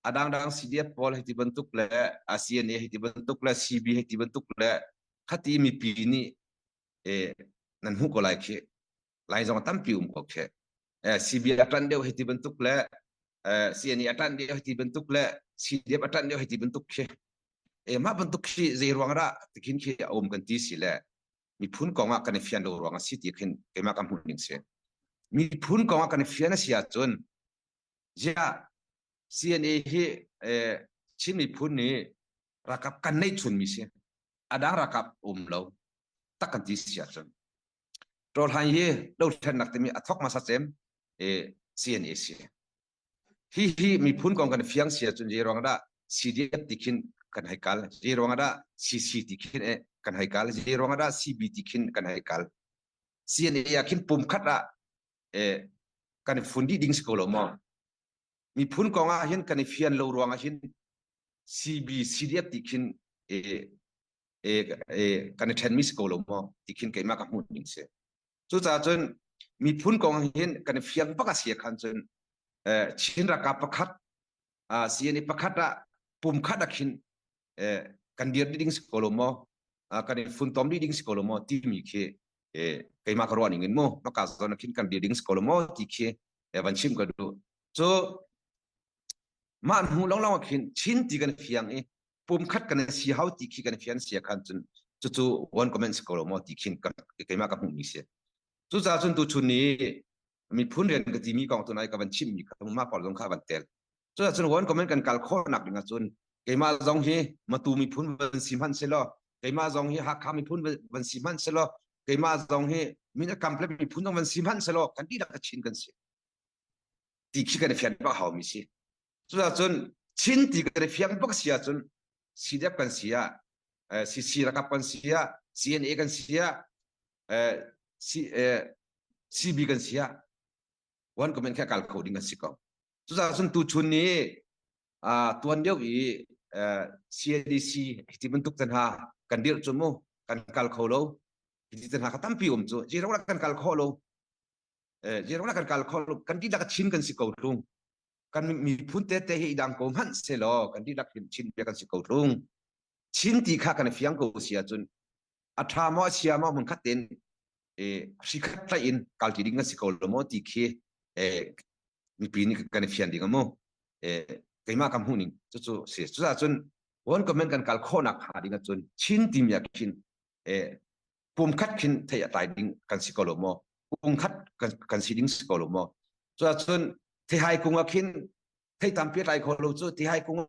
A dangdang CDF pawl hei ti bantuk le CNA hei ti bantuk le CB hei ti bantuk le khati mipi nih eh, nan hmuh ko lai khi. Lai zong tampi um ko khi. Eh, CB a ṭan deuh hei ti bantuk le eh, CNA a ṭan deuh hei ti bantuk le CDF a ṭan deuh hei ti bantuk khi. Eh, mah bantuk khi zei ruang dah tikhin khi a um kan ti si le miphun kong ah kan i fian lo ruang a si ti khin keimah ka hmuh ning si. Miphun kong ah kan i fian a si ahcun ziah CNA hi eh, Chin miphun nih ralkap kan neih chunmi si. A dang ralkap um lo. Tak kan ti si ahcun. Ṭawlhan hi dothlennak timi a thok hmasa cem eh, CNA si. Hi hi miphun kong kan fiang si ahcun zei ruang dah CDF ti khin kan hei kal, zei ruang dah CC ti khin eh kan hei kal, zei ruang dah CB ti khin kan hei kal. CNA ah khin pumkhat ah eh kan i fun dih ding si ko lo maw? Miphun kong ah hin kan i fian lo ruang ah hin CB CDF ti khin eh eh eh kan i ṭhenmi si ko lo maw ti khin keimah ka hmuh ning si. Cucaah cun miphun kong hin kan i fiang bak a si khan cun Chin ralkap pakhat CNA pakhat ah pumkhat ah khin kan dir dih ding si ko lo maw kan i funtom dih ding si ko lo maw timi khi keimah ka ruah ning in mu maka zawn ah khin kan dir ding si ko lo maw ti khi van chim ka duh. Cu mah hnu lawnglawng ah khin Chin ti kan fiang i pumkhat kan si hau ti khi kan fian sia khan cun cucu one comment si ko lo maw ti khin keimah ka hmuhmi si. Cucaah cun tuchun ni miphun rian ka timi kong tu nai ka van chimmi kha mah pawl zong kha van tel. Cucaah cun one comment kan kal khawhnak ding ahcun keimah zong hi Matu miphun van si hmanh selaw keimah zong hi Hakha miphun van si hmanh selaw keimah zong hi min a kample miphun zong van si hmanh selaw kan dihlak a Chin kan si. Ti khi kan i fian bak haumi si. Cucaah cun Chin ti kan i fiang bak si ahcun CDF kan si ah CC rakap kan si ah CNA kan si ah CB kan si ah one comment kha kal kho ding kan si ko. Cucaah cun tuchun ni tuan deuh i CADC ti bantuk te hna kan dirh cu mu kan kal kho lo ti te hna kha tampi um cu zei kan kal kho lo zei kan kal kho lo kan dihlak Chin kan si ko tung kan miphun tete hi idang ko hmanh selaw kan dihlak hin Chin bia kan si ko tlung. Chin ti kha kan fiang ko si ahcun a ṭha maw a chia maw hmun khat tein hri khat tlaih in kalṭi ding kan si ko lo maw ti khi mipi nih kan i fian ding a mu. Keimah ka hmuh ning cucu si. Cucaah cun one comment kan kal khawhnak hnga ding ahcun Chin timi ah khin pumkhat khin thei a tlai ding kan si ko lo maw pumkhat kan, kan si ding si ko lo maw cuahcun thihai kung ah khin thei tampi a tlai kho lo cu thihai kung.